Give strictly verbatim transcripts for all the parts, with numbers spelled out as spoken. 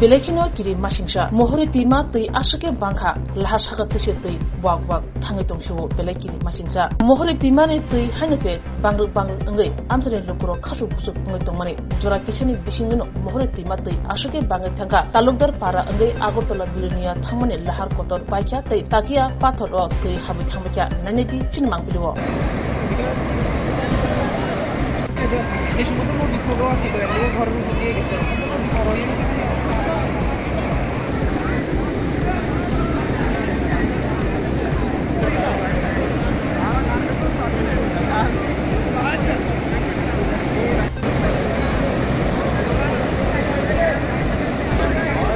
Belai kheno kiri masingsa. Mohori twima twi aswk khe bangkha, lahar saka twise twi buak buak thangwi tongphio belai kiri masingsa. Mohori twimani twi haino se bangrwk bangrwk wngwi amchaini lukurok khasuk khusuk wngwi tongmani. Jora kisani bisingwino Mohori twima twi aswk khe bangwi thangkha. Talukdar para wngwi Agartala Bilonia thangmani lahar kotor paikha tei takiya pathor o twi habwi thangbaikha. Nainai di chini mangpili o.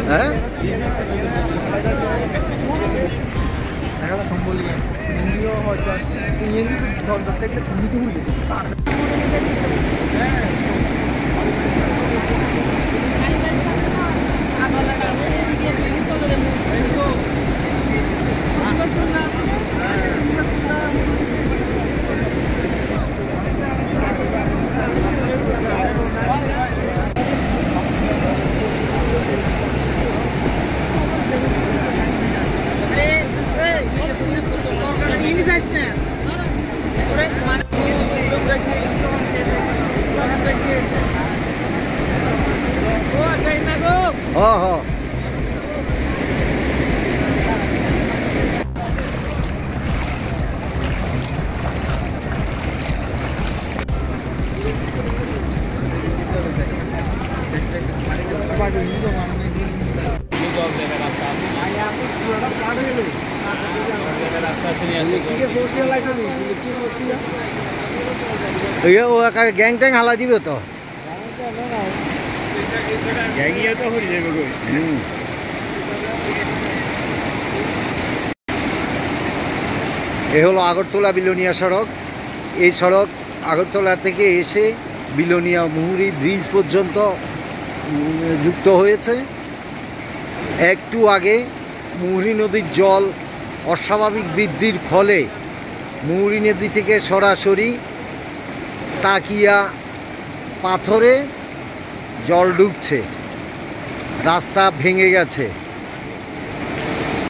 হ্যাঁ? হ, হ। Iya, o ka gang teng halai dibo to. Hmm. এ হলো আগরতলা বিলোনিয়া সড়ক। এই সড়ক আগরতলা থেকে এসে বিলোনিয়া মুহুরী ব্রিজ পর্যন্ত, উম, যুক্ত হয়েছে। একটু আগে মুহুরী নদীর জল অস্বাভাবিক বৃদ্ধির ফলে মুহুরী নদী থেকে সরাসরি তাকিয়া পাথরে জল ঢুকছে, রাস্তা ভেঙে গেছে।